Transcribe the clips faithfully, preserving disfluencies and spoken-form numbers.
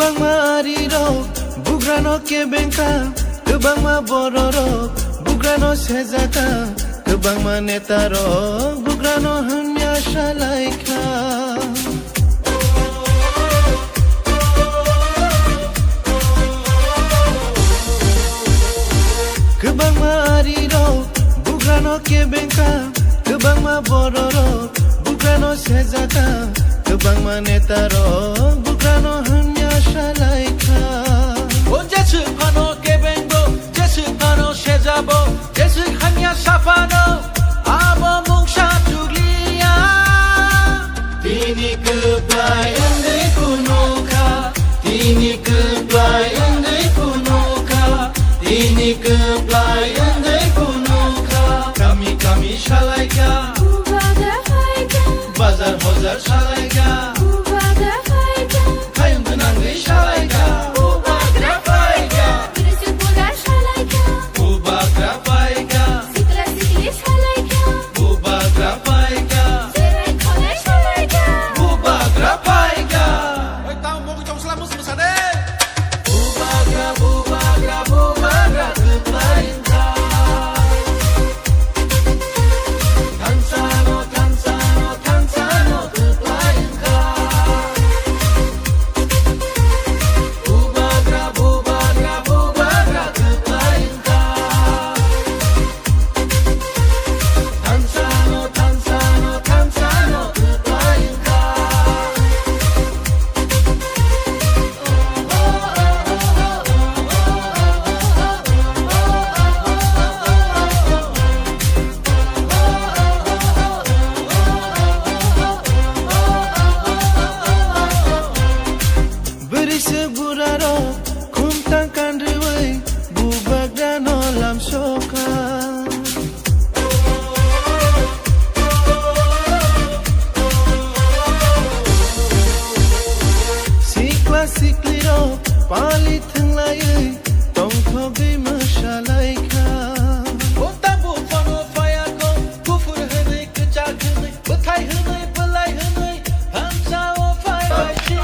Kwbangma arirok bugrano kebengkha, kwbangma bororok bugrano sejaka, kwbangma netarok bugrano hamya salaikha. Kwbangma arirok bugrano kebengkha, kwbangma bororok bugrano sejaka, kwbangma netarok bugrano hamya salaikha. O jeswk phano kebengbo, jeswk phano sejabo, jeswk hamya saphano, abo mungsa chugliya. Tini kwplai wngwi phunukha, tini kwplai wngwi phunukha, tini kwplai wngwi phunukha. Kami kami salaikha, Bubagra phaikha, bazar hozar salaikha, Bubagra phaikha, hayung gwnangwi salaikha, Bubagra phaikha, Tripura salaikha, Bubagra phaikha, Sikla sikli salaikha, Bubagra phaikha, Sirai kholai salaikha, Bubagra phaikha. Oi, tamo mogwi tong sla mus musa de. Bubagra, bubagra, bubagra kwplai wngkha. Thansano, thansano, thansano kwplai wngkha. Bubagra, bubagra, bubagra kwplai wngkha. Thansano, thansano, thansano kwplai wngkha. Bwrwi se burarok khumtang kanrwi bubagrano lamsokha. Sikla siklirok pali thwnglaiwi tongthogwi mwsalaikha. Bo tabuk phano phaiya kho, buphur hwnwi kwchak hwnwi. Bwthai hwnwi, bwlai hwnwi, thansao phai bai sidi.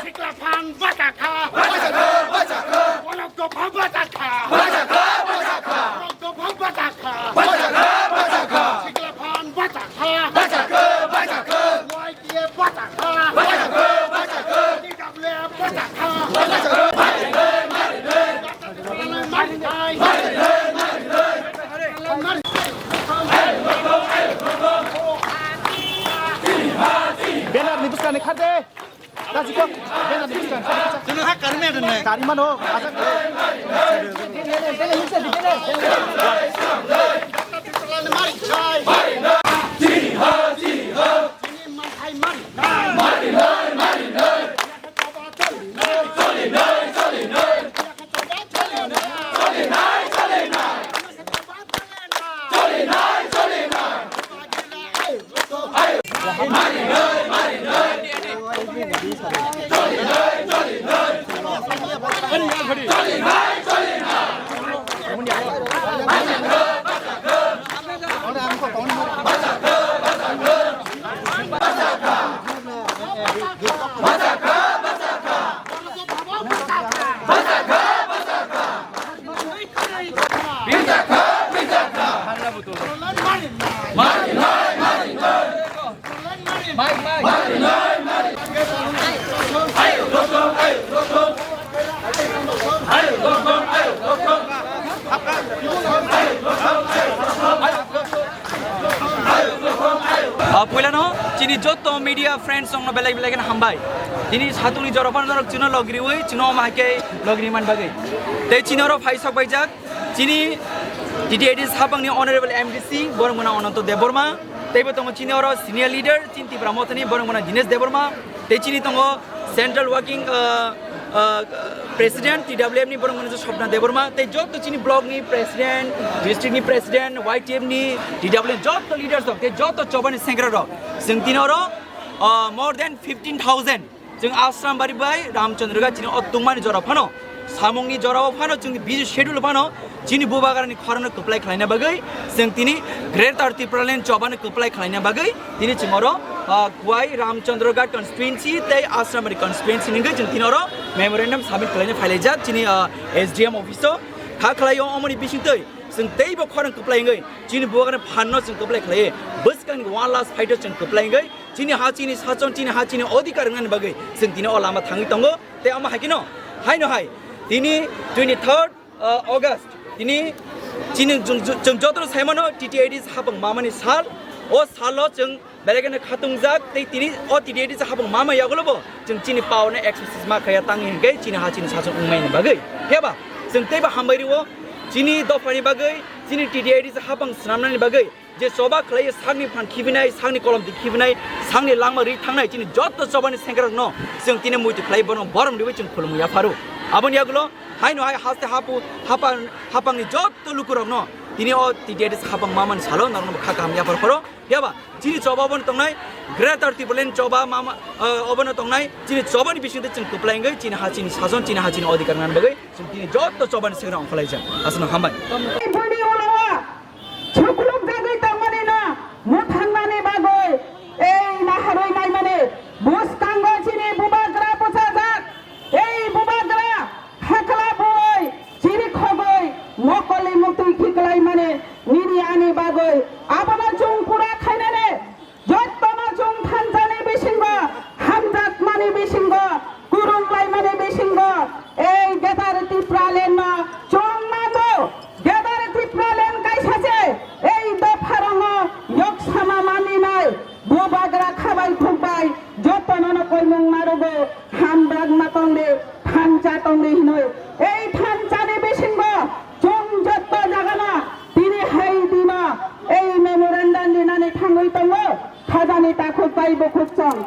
Sikla phan bacha kha. Bacha kha, bacha kha. Borok dopha bacha kha. Bacha kha, bacha kha. Borok dopha bacha kha. Bacha kha, bacha kha. Sikla phan bacha kha. Bacha kha, bacha kha. Y T F bacha kha. Bacha kha, bacha kha. T W F bacha kha. Bacha kha, bacha kha. Banner ni bwskang ni kha de. Taji kok. Banner ni bwskang ni kha de. Chwng ha karmi adon nai. Kari mano. Ajak. Ah, puilano, chi Chini joto media friends rokno belai belai kheno hambai. Chini satungni jora phano norok chino logriwi chino omo hai khe logri man bagwi. Tei chini oro phai sok paijak chini T T A D C hapangni honorable M D C borok mona Ananto Debbarma. Teibo tongo chini oro senior leader chini Tipra Mothani borok mona Dinesh Debbarma. Tei chini tongo Central Working, uh, uh, President T W F ni borok mona Swapna Debbarma. Tei joto chini block ni president, district ni president, Y T F ni, T W F joto leaders rok, tei joto chobani sengkrak rok. Chwng tini oro, uh, more than fifteen thousand. Chwng Ashram Bari bai Ramchandra Ghat chini o tungmani jora phano, samungni jora o phano, chwng busy schedule phano, chini bubagrani khorangno kwplai khlaina bagwi, chwng tini Greater Tipraland chobano kwplai khlaina bagwi, tini chwng oro, ah, Khowai Ramchandra Ghat constituency tei Ashram Bari constituency ni hwnkhe chwng tini oro memorandum submit khlaina phailaijak chini, ah, S D M office o. Kha khlai o omoni bisingtwi chwng teibo khorang kwplai wngwi chini bubagrani phanno chwng kwplai khlai, bwskangni one last fight o chwng kwplai wngwi chini ha, chini sachon, chini ha, chini odhikar wngnani bagwi chwng tini o lama thangwi tongo. Tei omo hai kheno, haino hai, tini twenty third, uh, August, tini chini chwng, chwng, chwng jotono sai mano T T A D C hapang mamani sal. O salo chwng belai kheno khatungjak, tei tini o T T A D C hapang mama yagulo bo chwng chini power no exercise ma khaya tangwi hwnkhe chini ha, chini sachon wngmani bagwi. Phiya ba chwng teibo hambai rwo chini dophani bagwi, chini T T A D C hapang swnamnani bagwi. Je choba khlai sakni phan khibinai, sakni kolom di khibinai, sakni langma ri thangnai chini joto chobani sengkrak no chwng tini muitu khlai bono borom riwi chwng khulumwi yapharo. Aboni yagulo haino hai haste hapu hapa, hapangni joto lukurokno tini o T T A D C hapang mamani salo norokno kha kaham yaphar pharo. Phiya ba chini choba obono tongnai Greater Tipraland choba mama, eh, obono tongnai chini chobani bisingtwi chwng kwplai wngwi chini ha, chini sachon, chini ha, chini odhikar wngnani bagwi chwng tini joto chobani sengkrak ongkhorlaijak. Aswkno hambai. Bini ulo Chukluk jagwi tongmani no mwthangnani bagwi ei naharwi naimani bwskango chini bubagra bwchajak. Ei bubagra hakla buwi chiri khogwi mokolni muktwi khiklaimani nini ani bagwi abono chwng pura khainani. Jotono chwng thanchani bisingo, hamjakmani bisingo, kwrwnglaimani bisingo, ei Greater Tipraland no chwng nango. Greater Tipraland kaisa se, ei dopharokno yoksama maninai, bubagra khabai khukbai, jotono no koimung narugo, hamjakma tongdi, thancha tongdi hinwi. Ei thanchani bisingo chwng jotto jagano tini hai dino ei memorandum rinani thangwi tongo, khajani takhuk bai bukhuk chwng.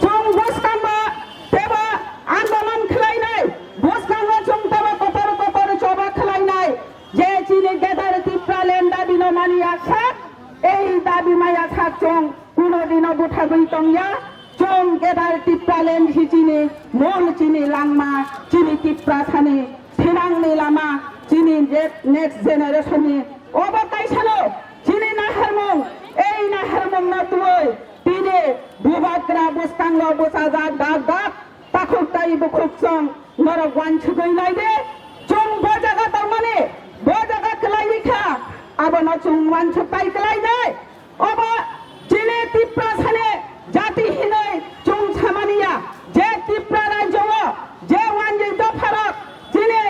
Chwng bwskango teibo andolon khlainai, bwskango chwng teibo kotor kotor choba khlainai, je chini Greater Tipraland dabino mani yaksak, ei dabi maya sak chwng kuno dino bwthagwi tongya. Chwng Greater Tipraland si chini mol, chini langma, chini Tiprasani thinangni lama, chini je next generation ni obo kaisano chini naharmung, ei naharmungno twiwi tini bubagra bwskango bwchajak dak dak takhuk tai bukhuk chwng norok uansugwi naidi. Chwng bo jaga tongmani, bo jaga kwlaiwi kha, abono chwng uansuk tai kwlainai. Obo chini Tiprasani jati hinwi chwng samani ya, je Tipra rajyo o je wanjwi dopharok, chini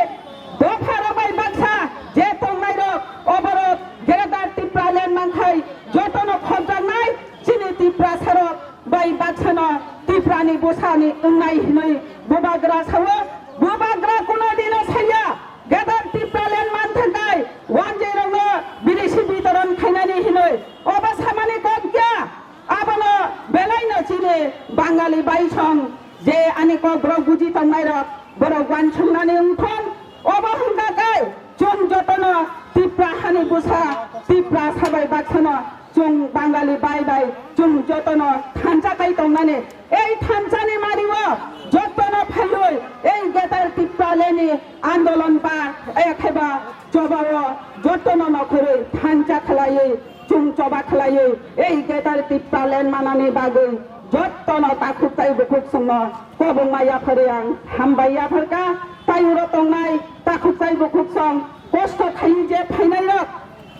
dopharok bai baksa je tongnairok, oborok Greater Tipraland mankhai jotono khopjaknai, chini Tiprasarok bai baksano Tiprani bwsani wngnai hinwi bubagra sao. Bubagra kuno dino saya, Greater Tipraland manthangkhai wanjwirokno birisi bitoron khainani hinwi. Obo samani kok ya, abono belaino chini Bangali baisong je ani kok borok buji tongnairok borok uansuknani wngthon. Obo hwnkha khe chwng jotono Tipra hani bwsa, Tipra sabai baksano chwng Bangali bai bai chwng jotono thansa kai tongnani. Ei thanchani mario jotono phaiwi ei Greater Tipralandni andolon ba, eh, kheba chobao jotono nokhorwi thansa khlaiwi, chwng choba khlaiwi ei Greater Tipraland manani bagwi jotono takhuk tai bukhuk chwngno kobongma yapharwi ang hambai yapharkha. Tai uro tongnai takhuk tai bukhuk chwng kosto khaiwi je phainairok,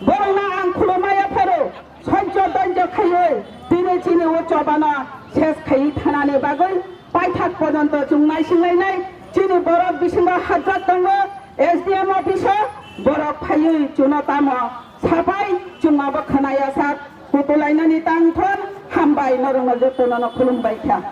borokno ang khulumma yapharo. Sojjo dojjo khaiwi tini chini o chobano ses khaiwi thanani bagwi paithak pojonto chwng naisinglainai. Chini borok bisingo hajat tongo S D M office o, borok phaiwi chuno tamo sapai chwng abo khwnaya sak kutulainani tangthon. Hambai. Ai norokno jotono no khulum bai kha.